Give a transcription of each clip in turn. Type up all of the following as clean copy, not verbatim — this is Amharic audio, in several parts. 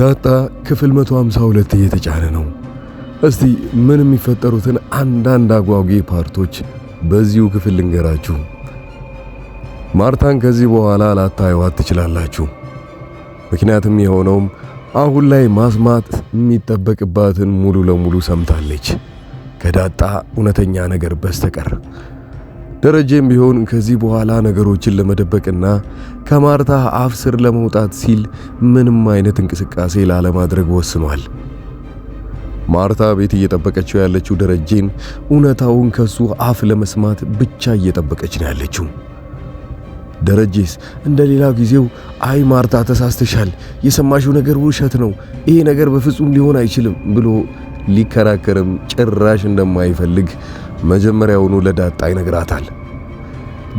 ዳጣ ክፍል 152 እየተጫነ ነው። እስቲ ምን የሚፈጠሩትን አንዳንድ አጓጊ part ኦች በዚሁ ክፍል ልንገራችሁ። ማርታን ከዚህ በኋላ ላታዩዋት ትችላላችሁ። ምክንያትም የሆነውም አሁን ላይ ማስማት የሚጠበቅባትን ሙሉ ለሙሉ ሰምታለች ከዳጣ እውነተኛ ነገር በስተቀር። ደረጀም ቢሆን ከዚህ በኋላ ነገሮችን ለመደበቅና ከማርታ አፍ ስር ለመውጣት ሲል ምንም አይነት እንቅስቃሴ ላለማድረግ ወስኗል። ማርታ ቤት እየጠበቀችው ያለችው ደረጀን እውነታውን ከሱ አፍ ለመስማት ብቻ እየጠበቀች ነው ያለችው። ደረጀስ እንደ ሌላ ጊዜው አይ ማርታ ተሳስተሻል፣ የሰማሽው ነገር ውሸት ነው፣ ይሄ ነገር በፍጹም ሊሆን አይችልም ብሎ ሊከራከርም ጭራሽ እንደማይፈልግ መጀመሪያውኑ ለዳጣ ይነግራታል።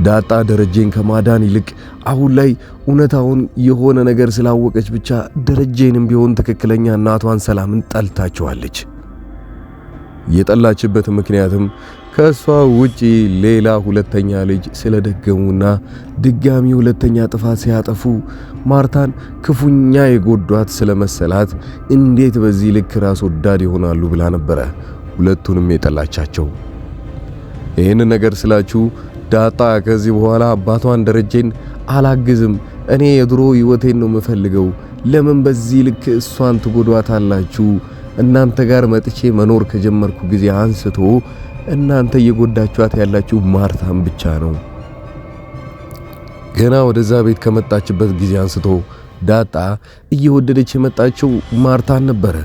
ዳጣ ደረጀን ከማዳን ይልቅ አሁን ላይ እውነታውን የሆነ ነገር ስላወቀች ብቻ ደረጀንም ቢሆን ትክክለኛ እናቷን ሰላምን ጠልታቸዋለች። የጠላችበት ምክንያትም ከሷ ውጪ ሌላ ሁለተኛ ልጅ ስለደገሙና ድጋሚ ሁለተኛ ጥፋት ሲያጠፉ ማርታን ክፉኛ የጎዷት ስለመሰላት እንዴት በዚህ ልክ ራስ ወዳድ ይሆናሉ ብላ ነበረ ሁለቱንም የጠላቻቸው። ይህንን ነገር ስላችሁ ዳጣ ከዚህ በኋላ አባቷን ደረጀን አላግዝም፣ እኔ የድሮ ህይወቴን ነው የምፈልገው፣ ለምን በዚህ ልክ እሷን ትጎዷታላችሁ? እናንተ ጋር መጥቼ መኖር ከጀመርኩ ጊዜ አንስቶ እናንተ እየጎዳችኋት ያላችሁ ማርታን ብቻ ነው። ገና ወደዛ ቤት ከመጣችበት ጊዜ አንስቶ ዳጣ እየወደደች የመጣችው ማርታን ነበረ፣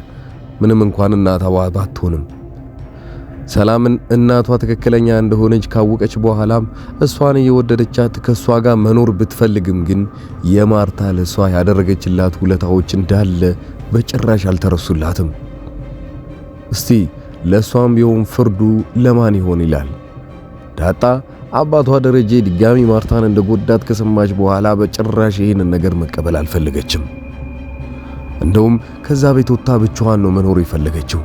ምንም እንኳን እናቷ ባትሆንም። ሰላምን እናቷ ትክክለኛ እንደሆነች ካወቀች በኋላም እሷን እየወደደቻት ከሷ ጋር መኖር ብትፈልግም ግን የማርታ ለሷ ያደረገችላት ውለታዎች እንዳለ በጭራሽ አልተረሱላትም። እስቲ ለሷም ቢሆን ፍርዱ ለማን ይሆን ይላል። ዳጣ አባቷ ደረጀ ድጋሚ ማርታን እንደጎዳት ከሰማች በኋላ በጭራሽ ይህንን ነገር መቀበል አልፈለገችም። እንደውም ከዛ ቤት ወጥታ ብቻዋን ነው መኖር የፈለገችው።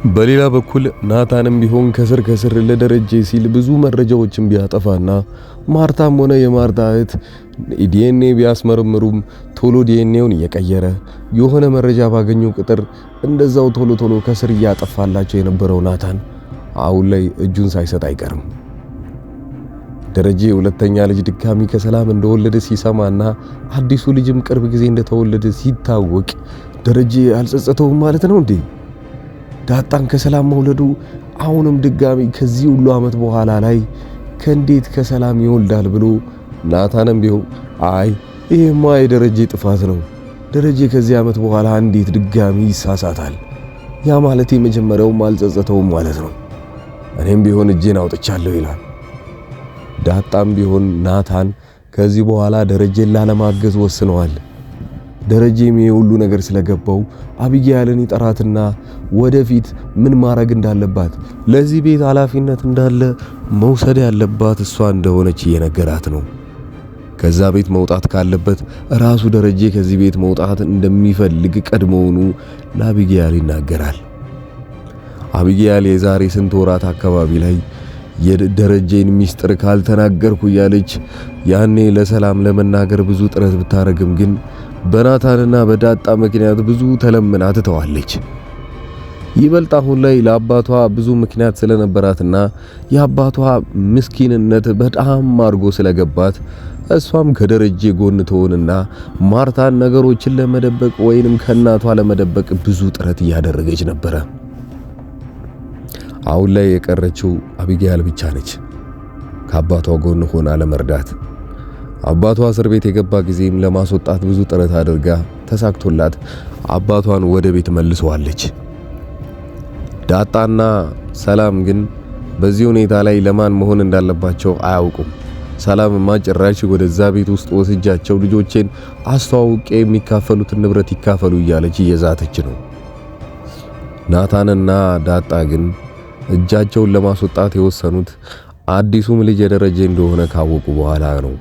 በሌላ በኩል ናታንም ቢሆን ከስር ከስር ለደረጀ ሲል ብዙ መረጃዎችን ቢያጠፋና ማርታም ሆነ የማርታ እህት ዲኤንኤ ቢያስመረምሩም ቶሎ ዲኤንኤውን እየቀየረ የሆነ መረጃ ባገኙ ቁጥር እንደዛው ቶሎ ቶሎ ከስር እያጠፋላቸው የነበረው ናታን አሁን ላይ እጁን ሳይሰጥ አይቀርም። ደረጀ ሁለተኛ ልጅ ድጋሚ ከሰላም እንደወለደ ሲሰማና አዲሱ ልጅም ቅርብ ጊዜ እንደተወለደ ሲታወቅ ደረጀ አልጸጸተውም ማለት ነው እንዴ? ዳጣን ከሰላም መውለዱ አሁንም ድጋሚ ከዚህ ሁሉ ዓመት በኋላ ላይ ከእንዴት ከሰላም ይወልዳል ብሎ ናታንም ቢሆን አይ ይሄማ የደረጀ ጥፋት ነው፣ ደረጀ ከዚህ ዓመት በኋላ እንዴት ድጋሚ ይሳሳታል? ያ ማለት የመጀመሪያውም አልጸጸተውም ማለት ነው። እኔም ቢሆን እጄን አውጥቻለሁ ይላል። ዳጣም ቢሆን ናታን ከዚህ በኋላ ደረጀን ላለማገዝ ወስነዋል። ደረጀም ይሄ ሁሉ ነገር ስለገባው አቢጊያልን ይጠራትና ወደፊት ምን ማድረግ እንዳለባት ለዚህ ቤት ኃላፊነት እንዳለ መውሰድ ያለባት እሷ እንደሆነች እየነገራት ነው። ከዛ ቤት መውጣት ካለበት ራሱ ደረጀ ከዚህ ቤት መውጣት እንደሚፈልግ ቀድሞውኑ ለአቢጊያል ይናገራል። አቢጊያል የዛሬ ስንት ወራት አካባቢ ላይ የደረጀን ሚስጥር ካልተናገርኩ እያለች ያኔ ለሰላም ለመናገር ብዙ ጥረት ብታረግም ግን በናታንና በዳጣ ምክንያት ብዙ ተለምና ትተዋለች። ይበልጥ አሁን ላይ ለአባቷ ብዙ ምክንያት ስለነበራትና የአባቷ ምስኪንነት በጣም አድርጎ ስለገባት እሷም ከደረጀ ጎን ትሆንና ማርታን ነገሮችን ለመደበቅ ወይንም ከእናቷ ለመደበቅ ብዙ ጥረት እያደረገች ነበረ። አሁን ላይ የቀረችው አቢጊያል ብቻ ነች፣ ከአባቷ ጎን ሆና ለመርዳት። አባቷ እስር ቤት የገባ ጊዜም ለማስወጣት ብዙ ጥረት አድርጋ ተሳክቶላት አባቷን ወደ ቤት መልሰዋለች። ዳጣና ሰላም ግን በዚህ ሁኔታ ላይ ለማን መሆን እንዳለባቸው አያውቁም። ሰላምማ ጭራሽ ወደዛ ቤት ውስጥ ወስጃቸው ልጆቼን አስተዋውቄ የሚካፈሉትን ንብረት ይካፈሉ እያለች እየዛተች ነው። ናታንና ዳጣ ግን እጃቸውን ለማስወጣት የወሰኑት አዲሱም ልጅ የደረጀ እንደሆነ ካወቁ በኋላ ነው።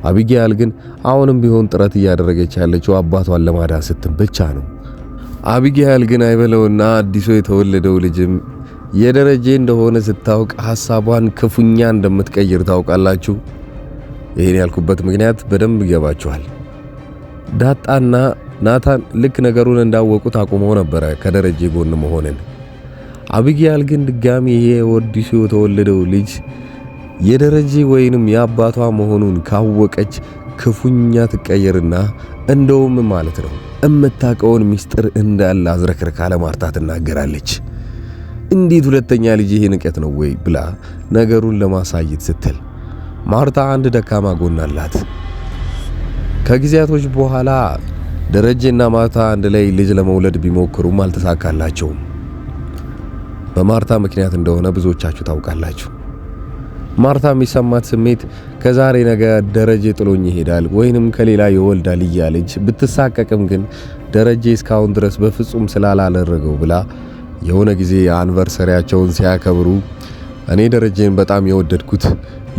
አቢጊያል ግን አሁንም ቢሆን ጥረት እያደረገች ያለችው አባቷን ለማዳን ስትል ብቻ ነው። አቢጊያል ግን አይበለውና አዲሱ የተወለደው ልጅም የደረጀ እንደሆነ ስታውቅ ሐሳቧን ክፉኛ እንደምትቀይር ታውቃላችሁ። ይህን ያልኩበት ምክንያት በደንብ ይገባችኋል። ዳጣና ናታን ልክ ነገሩን እንዳወቁት አቁመው ነበረ ከደረጀ ጎን መሆንን። አቢጊያል ግን ድጋሚ ይሄ አዲሱ የተወለደው ልጅ የደረጀ ወይንም የአባቷ መሆኑን ካወቀች ክፉኛ ትቀየርና እንደውም ማለት ነው እምታውቀውን ሚስጥር እንዳለ አዝረክርካ ለማርታ ትናገራለች። እንዴት ሁለተኛ ልጅ ይሄ ንቀት ነው ወይ ብላ ነገሩን ለማሳየት ስትል ማርታ አንድ ደካማ ጎን አላት። ከጊዜያቶች በኋላ ደረጀና ማርታ አንድ ላይ ልጅ ለመውለድ ቢሞክሩም አልተሳካላቸውም። በማርታ ምክንያት እንደሆነ ብዙዎቻችሁ ታውቃላችሁ። ማርታ የሚሰማት ስሜት ከዛሬ ነገ ደረጀ ጥሎኝ ይሄዳል ወይንም ከሌላ ይወልዳል እያለች ብትሳቀቅም ግን ደረጀ እስካሁን ድረስ በፍጹም ስላላደረገው ብላ የሆነ ጊዜ አንቨርሰሪያቸውን ሲያከብሩ እኔ ደረጀን በጣም የወደድኩት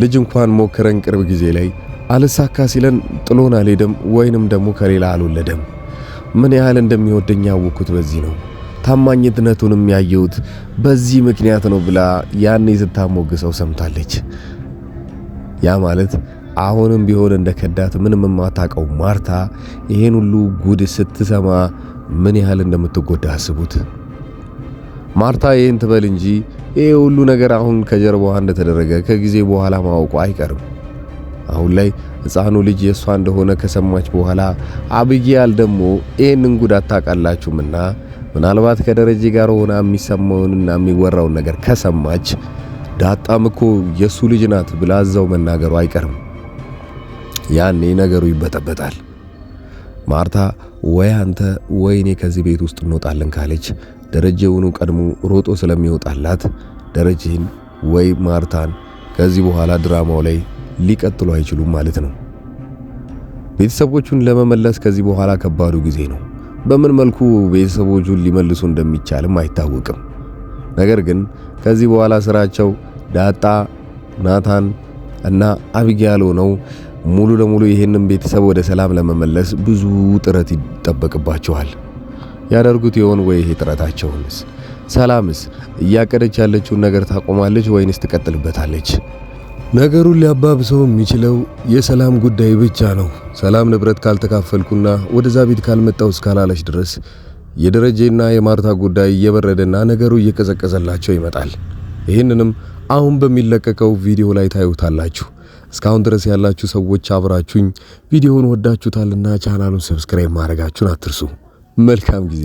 ልጅ እንኳን ሞክረን ቅርብ ጊዜ ላይ አልሳካ ሲለን ጥሎን አልሄደም ወይንም ደግሞ ከሌላ አልወለደም። ምን ያህል እንደሚወደኝ ያወቅኩት በዚህ ነው፣ ታማኝነቱንም ያየሁት በዚህ ምክንያት ነው ብላ ያኔ ስታሞግሰው ሰምታለች። ያ ማለት አሁንም ቢሆን እንደከዳት ምንም የማታውቀው ማርታ ይሄን ሁሉ ጉድ ስትሰማ ምን ያህል እንደምትጎዳ አስቡት። ማርታ ይህን ትበል እንጂ ይሄ ሁሉ ነገር አሁን ከጀርባዋ እንደተደረገ ከጊዜ በኋላ ማወቁ አይቀርም። አሁን ላይ ሕፃኑ ልጅ የእሷ እንደሆነ ከሰማች በኋላ አብጊያል ደግሞ ይህንን ጉድ አታውቃላችሁምና ምናልባት ከደረጀ ጋር ሆና የሚሰማውንና የሚወራውን ነገር ከሰማች ዳጣም እኮ የሱ ልጅ ናት ብላ እዛው መናገሩ አይቀርም። ያኔ ነገሩ ይበጠበጣል። ማርታ ወይ አንተ ወይ እኔ ከዚህ ቤት ውስጥ እንወጣለን ካለች ደረጀውኑ ቀድሞ ሮጦ ስለሚወጣላት ደረጀን ወይ ማርታን ከዚህ በኋላ ድራማው ላይ ሊቀጥሉ አይችሉም ማለት ነው። ቤተሰቦቹን ለመመለስ ከዚህ በኋላ ከባዱ ጊዜ ነው። በምን መልኩ ቤተሰቦቹን ሊመልሱ እንደሚቻልም አይታወቅም። ነገር ግን ከዚህ በኋላ ስራቸው ዳጣ፣ ናታን እና አቢጊያል ሆነው ሙሉ ለሙሉ ይህንን ቤተሰብ ወደ ሰላም ለመመለስ ብዙ ጥረት ይጠበቅባቸዋል። ያደርጉት ይሆን ወይ? ይሄ ጥረታቸውንስ? ሰላምስ እያቀደች ያለችውን ነገር ታቆማለች ወይንስ ትቀጥልበታለች? ነገሩን ሊያባብሰው የሚችለው የሰላም ጉዳይ ብቻ ነው። ሰላም ንብረት ካልተካፈልኩና ወደዛ ቤት ካልመጣው እስካላለች ድረስ የደረጀና የማርታ ጉዳይ እየበረደና ነገሩ እየቀዘቀዘላቸው ይመጣል። ይህንንም አሁን በሚለቀቀው ቪዲዮ ላይ ታዩታላችሁ። እስካሁን ድረስ ያላችሁ ሰዎች አብራችሁኝ ቪዲዮውን ወዳችሁታልና ቻናሉን subscribe ማድረጋችሁን አትርሱ። መልካም ጊዜ።